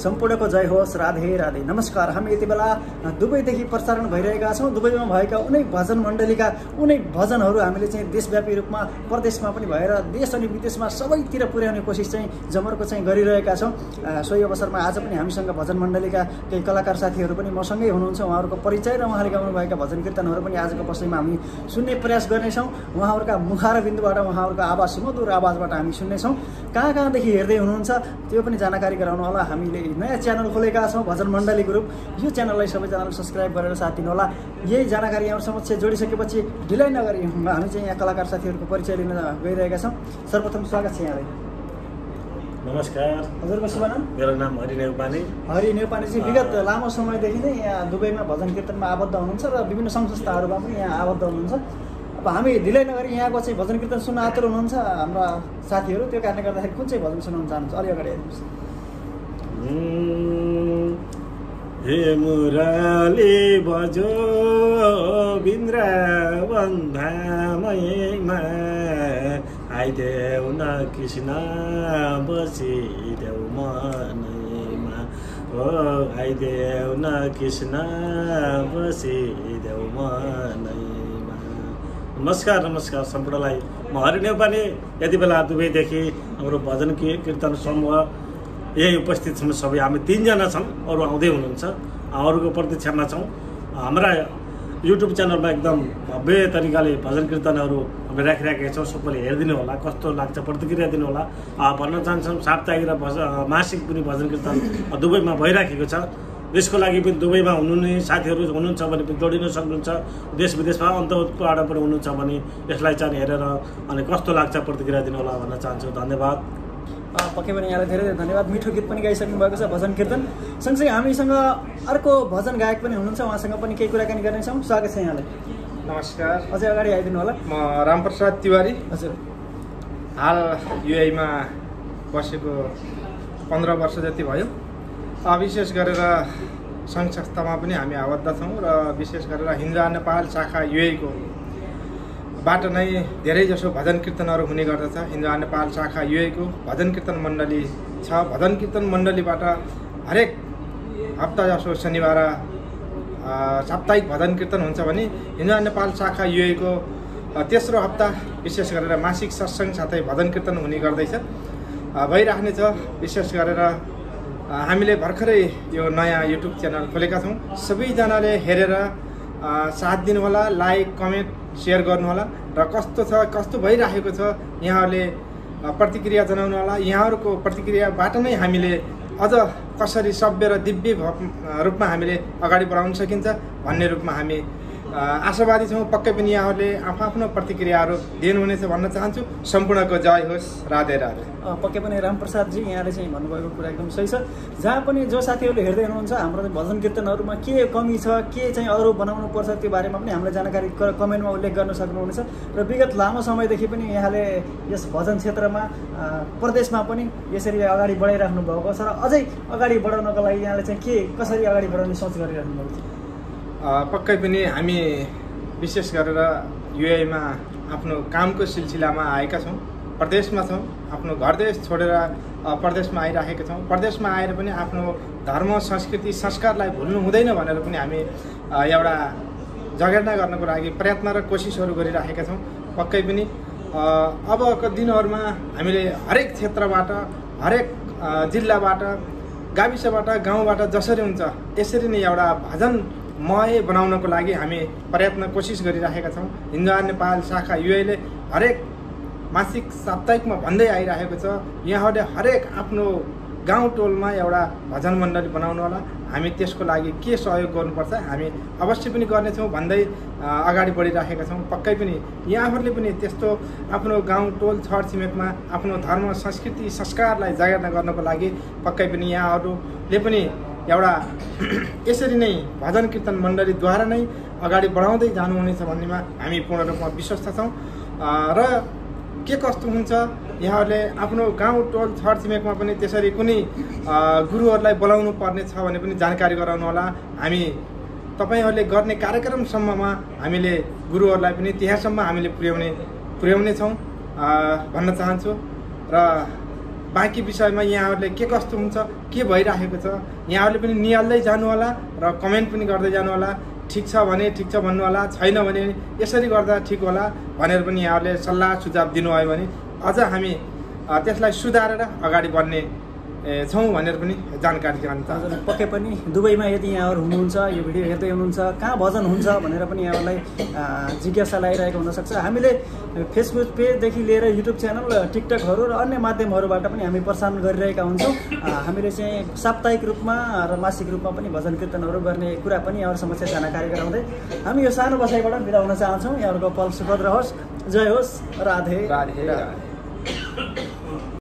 सम्पूर्णको जय होस्। राधे राधे। नमस्कार। हामी यति बेला दुबईदेखि प्रसारण भइरहेका छौँ। दुबईमा भएका उनै भजन मण्डलीका उनै भजनहरू हामीले चाहिँ देशव्यापी रूपमा प्रदेशमा पनि भएर देश अनि विदेशमा सबैतिर पुर्याउने कोसिस चाहिँ जमर्को चाहिँ गरिरहेका छौँ। सोही अवसरमा आज पनि हामीसँग भजन मण्डलीका केही कलाकार साथीहरू पनि मसँगै हुनुहुन्छ। उहाँहरूको परिचय र उहाँले गाउनुभएका भजन कीर्तनहरू पनि आजको पसैमा हामी सुन्ने प्रयास गर्नेछौँ। उहाँहरूका मुखारबिन्दुबाट उहाँहरूको आवाज सुमधुर आवाजबाट हामी सुन्नेछौँ। कहाँदेखि हेर्दै हुनुहुन्छ त्यो पनि जानकारी गराउनु होला। हामीले नयाँ च्यानल खोलेका छौँ भजन मण्डली ग्रुप। यो च्यानललाई सबैजनाले सब्सक्राइब गरेर साथ दिनु होला। यही जानकारी यहाँहरू समक्ष जोडिसकेपछि ढिलाइ नगरी हामी चाहिँ यहाँ कलाकार साथीहरूको परिचय लिन गइरहेका छौँ। सर्वप्रथम स्वागत छ यहाँलाई। नमस्कार। हजुरको शुभ नाम? मेरो नाम हरि नेउपाने। हरि नेउपानेजी विगत लामो समयदेखि नै यहाँ दुबईमा भजन कीर्तनमा आबद्ध हुनुहुन्छ र विभिन्न सङ्घ संस्थाहरूमा पनि यहाँ आबद्ध हुनुहुन्छ। अब हामी ढिलाइ नगरी यहाँको चाहिँ भजन कीर्तन सुन्न आतुर हुनुहुन्छ हाम्रा साथीहरू। त्यो कारणले गर्दाखेरि कुन चाहिँ भजन सुनाउन चाहनुहुन्छ? अलि अगाडि आइदिनुहोस्। हे मुरली बजो वृन्दावन धामैमा आइदेऊ न कृष्ण बसिदेऊ मनैमा। हो आइदेऊ न कृष्ण बसिदेऊ मनैमा। नमस्कार सम्पूर्णलाई। म हरि नेउपाने। यति बेला दुबईदेखि हाम्रो भजन कीर्तन समूह यही उपस्थित छौँ। सबै हामी 3 जना छौँ। अरू आउँदै हुनुहुन्छ। अरूको प्रतीक्षामा छौँ। हाम्रा युट्युब च्यानलमा एकदम भव्य तरिकाले भजन कीर्तनहरू हामीले राखिराखेका छौँ। सबैले हेरिदिनु होला, कस्तो लाग्छ प्रतिक्रिया दिनु होला। भन्न चाहन्छौँ साप्ताहिक र मासिक पनि भजन कीर्तन दुबईमा भइराखेको छ। त्यसको लागि पनि दुबईमा हुनुहुने साथीहरू हुनुहुन्छ भने पनि जोडिन सक्नुहुन्छ। देश विदेशमा अन्तबाट पनि हुनुहुन्छ भने यसलाई चाहिँ हेरेर अनि कस्तो लाग्छ प्रतिक्रिया दिनु होला भन्न चाहन्छु। धन्यवाद। पक्कै पनि यहाँलाई धेरै धेरै धन्यवाद। मिठो गीत पनि गाइसक्नु भएको छ भजन कीर्तन। सँगसँगै हामीसँग अर्को भजन गायक पनि हुनुहुन्छ। उहाँसँग पनि केही कुराकानी गर्नेछौँ। स्वागत छ यहाँलाई। नमस्कार। अझै अगाडि आइदिनु होला। म रामप्रसाद तिवारी। हजुर। हाल युएईमा बसेको 15 वर्ष जति भयो। विशेष गरेर सङ्घ संस्थामा पनि हामी आबद्ध छौँ र विशेष गरेर हिन्जा नेपाल शाखा युएईको बाट नै धेरै जसो भजन कीर्तनहरू हुने गर्दछ। हिन्जा नेपाल शाखा युएईको भजन कीर्तन मण्डली छ। भजन कीर्तन मण्डलीबाट हरेक हप्ता जसो शनिबार साप्ताहिक भजन कीर्तन हुन्छ भने हिन्जा नेपाल शाखा युएईको तेस्रो हप्ता विशेष गरेर मासिक सत्सङ्ग साथै भजन कीर्तन हुने गर्दैछ, भइराख्नेछ। विशेष गरेर हामीले भर्खरै यो नयाँ युट्युब च्यानल खोलेका छौँ। सबैजनाले हेरेर साथ दिनुहोला, लाइक कमेन्ट सेयर गर्नुहोला र कस्तो छ कस्तो भइराखेको छ यहाँहरूले प्रतिक्रिया जनाउनु होला। यहाँहरूको प्रतिक्रियाबाट नै हामीले अझ कसरी सभ्य र दिव्य रूपमा हामीले अगाडि बढाउन सकिन्छ भन्ने रूपमा हामी आशावादी छौँ। पक्कै पनि यहाँहरूले आफ्नो प्रतिक्रियाहरू दिनुहुनेछ भन्न चाहन्छु। सम्पूर्णको जय होस्। राधे राधे। पक्कै पनि रामप्रसादजी यहाँले चाहिँ भन्नुभएको कुरा एकदम सही छ। जहाँ पनि जो साथीहरूले हेर्दै हुनुहुन्छ हाम्रो भजन कीर्तनहरूमा के कमी छ, के चाहिँ अरू बनाउनु पर्छ त्यो बारेमा पनि हामीलाई जानकारी कमेन्टमा उल्लेख गर्न सक्नुहुनेछ। र विगत लामो समयदेखि पनि यहाँले यस भजन क्षेत्रमा प्रदेशमा पनि यसरी अगाडि बढाइराख्नु भएको छ र अझै अगाडि बढाउनको लागि यहाँले चाहिँ के कसरी अगाडि बढाउने सोच गरिराख्नु भएको छ? पक्कै पनि हामी विशेष गरेर युएईमा आफ्नो कामको सिलसिलामा आएका छौँ। प्रदेशमा छौँ। आफ्नो घरदेश छोडेर प्रदेशमा आइराखेका छौँ। प्रदेशमा आएर पनि आफ्नो धर्म संस्कृति संस्कारलाई भुल्नु हुँदैन भनेर पनि हामी एउटा जगेर्ना गर्नको लागि प्रयत्न र कोसिसहरू गरिराखेका छौँ। पक्कै पनि अबको दिनहरूमा हामीले हरेक क्षेत्रबाट, हरेक जिल्लाबाट, गाविसबाट, गाउँबाट जसरी हुन्छ यसरी नै एउटा भजनमय बनाउनको लागि हामी प्रयत्न कोसिस गरिराखेका छौँ। हिन्जा नेपाल शाखा युएईले हरेक मासिक साप्ताहिकमा भन्दै आइरहेको छ यहाँहरूले हरेक आफ्नो गाउँ टोलमा एउटा भजन मण्डली बनाउनु होला। हामी त्यसको लागि के सहयोग गर्नुपर्छ हामी अवश्य पनि गर्नेछौँ भन्दै अगाडि बढिराखेका छौँ। पक्कै पनि यहाँहरूले पनि त्यस्तो आफ्नो गाउँ टोल छर छिमेकमा आफ्नो धर्म संस्कृति संस्कारलाई जागरण गर्नको लागि पक्कै पनि यहाँहरूले पनि एउटा यसरी नै भजन कीर्तन मण्डलीद्वारा नै अगाडि बढाउँदै जानुहुनेछ भन्नेमा हामी पूर्ण रूपमा विश्वस्त छौँ। र के कस्तो हुन्छ यहाँहरूले आफ्नो गाउँ टोल छर छिमेकमा पनि त्यसरी कुनै गुरुहरूलाई बोलाउनु पर्ने छ भने पनि जानकारी गराउनु होला। हामी तपाईहरूले गर्ने कार्यक्रमसम्ममा हामीले गुरुहरूलाई पनि त्यहाँसम्म हामीले पुर्याउने छौँ भन्न चाहन्छु। र बाँकी विषयमा यहाँहरूले के कस्तो हुन्छ, के भइराखेको छ, यहाँहरूले पनि निहाल्दै जानु होला र कमेन्ट पनि गर्दै जानु होला। ठिक छ भने ठिक छ भन्नु होला, छैन भने यसरी गर्दा ठिक होला भनेर पनि यहाँहरूले सल्लाह सुझाव दिनुभयो भने अझ हामी त्यसलाई सुधारेर अगाडि बढ्ने छौँ भनेर पनि जानकारी दिन चाहन्छु। पक्कै पनि दुबईमा यदि यहाँहरू हुनुहुन्छ, यो भिडियो हेर्दै हुनुहुन्छ, कहाँ भजन हुन्छ भनेर पनि यहाँहरूलाई जिज्ञासा लागिरहेको हुनसक्छ। हामीले फेसबुक पेजदेखि लिएर युट्युब च्यानल, टिकटकहरू र अन्य माध्यमहरूबाट पनि हामी प्रसारण गरिरहेका हुन्छौँ। हामीले चाहिँ साप्ताहिक रूपमा र मासिक रूपमा पनि भजन कीर्तनहरू गर्ने कुरा पनि यहाँहरू समस्या जानकारी गराउँदै हामी यो सानो बसाइबाट बिदा हुन चाहन्छौँ। यहाँहरूको पल सुखद रहोस्। जय होस्। राधे राधे।